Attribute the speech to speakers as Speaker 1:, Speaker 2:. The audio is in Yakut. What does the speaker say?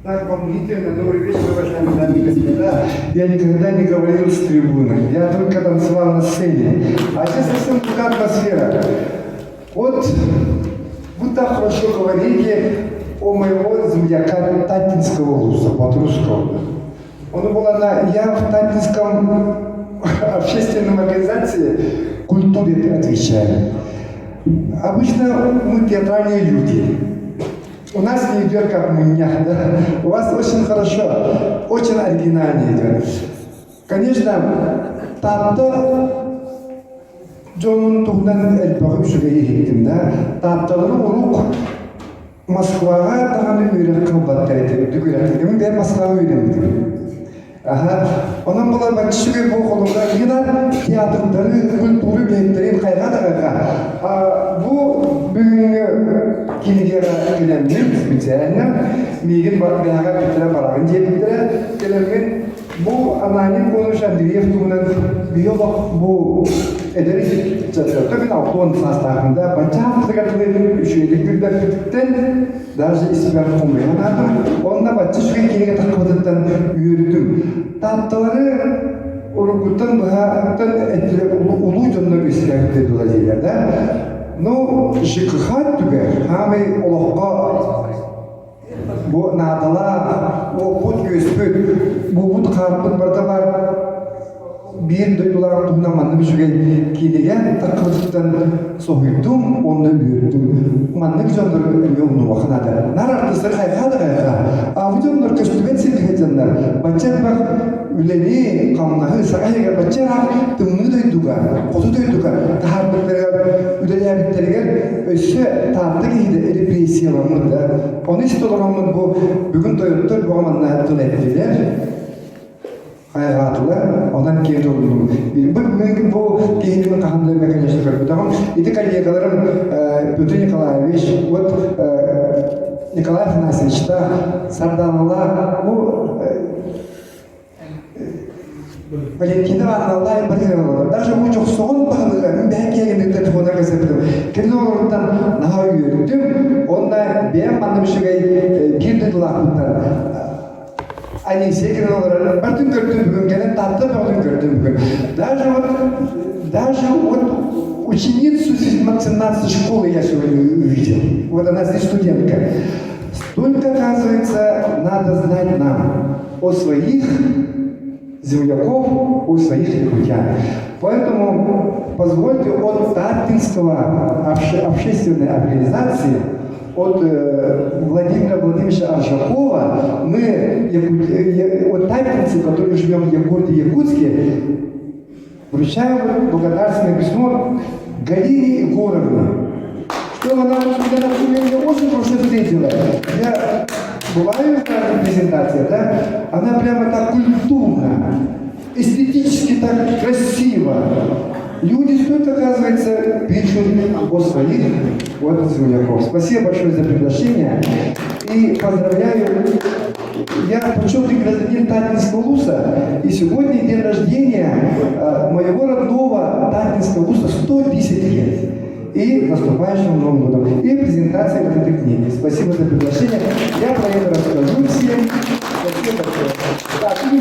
Speaker 1: Так волнительно. Добрый вечер, уважаемые дамы и господа. Я никогда не говорил с трибуны, я только танцевал на сцене. А здесь совсем другая атмосфера. Вот вы так хорошо говорите о моего земляка Татинского вуза, Патрусского. Он был на, я в Татинском общественном организации культуре отвечаю. Обычно мы театральные люди. У нас не идет, как у меня, да? У вас очень хорошо, очень оригинально идет. Конечно, Таатта дьонун туһунан элбэҕи үчүгэй иһиттим да. Таатталары урук Москваҕа даҕаны үөрэх ылбаттар этэ, үрдүк үөрэхтэргэ. Мин бэйэм Москваҕа үөрэммитим. Аха. Онон була баччыгы бу холобура гына театрдары, культура үлэһиттэрин хайҕа да хайҕа. Бу бүгүҥҥү кинигэҕэ кэлэммин специально миигин бэһэҕэ эппиттэрэ бараҕын диэбиттэрэ. Кэлэммин бу Ананий Конович Андреев туһунан биһи олох бу эдэр ыччаттарга мин 60 саастаахпын да бачча тылы үчүгэйдик билбэппититтэн даже испэр хомуйан аатым. Онно бачча үчүгэй кинигэ таххыбытыттан үөрдүм. Таатталары уруккуттан быһааттан улуу дьоннор үөскээбит дойдулар дииллэр да. Ну, ЖКХ түгэр, хаамай олоххо бу наадалаах, уоппут-үөспүт, буубут хаарбыт барыта баар биир дойдулаах туһунан маннык үчүгэй кинигэ таххыбытыттан соһуйдум уонна үөрдүм. Маннык дьоннору эмиэ умнуохха наада. Нар артыыстары хайҕаа да хайҕаа. А бу дьоннор көстүбэт сиргэ дьоннор бачча элбэх үлэни, хамнаһы саха иһигэр бачча ыраах тымныы дойдуга, хоту дойдуга таһаарбыттарыгар, үлэлээбиттэригэр өссө Таатта киһитэ репрессияламмыт да. Ону истэ олороммут бу бүгүн тойоттор бөҕө манна тыл эттилэр. Хайҕаатылар, онон киэн тутуннум. Бу бу киһини мин хаһан да эмэ, конечно, көрбөтөҕүм. Ити коллегаларым Петр Николаевич, вот Николай Афанасьевичтаах, Сарданалаах, бу Валентина Ивановна Борисовна, даже бу Дьохсоҕон баһылыга мин бэйэм киһигин телефонугар кэпсэппитим. Кини олоруттан наһаа үөрдүм. Онно бэйэм манна үчүгэй биир дойдулаахпыттан Анисия кэлэн олорор. Бартын көрдүм бүгүн, кэлэн Таатта бөҕөтүн көрдүм бүгүн. Даже вот ученицу 17 школы я сегодня увидел. Вот она здесь студентка. Столько, оказывается, надо знать нам о своих земляков, о своих якутян. Поэтому позвольте от Таттинского общественной организации, от Владимира Владимировича Аржакова, мы, от таттинцы, которые живем в городе Якутске, вручаем благодарственное письмо Галине Егоровне, что она меня, например, очень хорошо встретила. Я бываю на презентациях, да, она прямо так культурно, эстетически так красиво. Люди столько, оказывается, пишут о своих вот земляков. Спасибо большое за приглашение. И поздравляю. Я почетный гражданин Таттинского улуса. И сегодня день рождения моего родного Таттинского улуса 110 лет. И наступающим Новым годом. И презентация вот этой книги. Спасибо за приглашение. Я про это расскажу всем. Спасибо большое. Так, и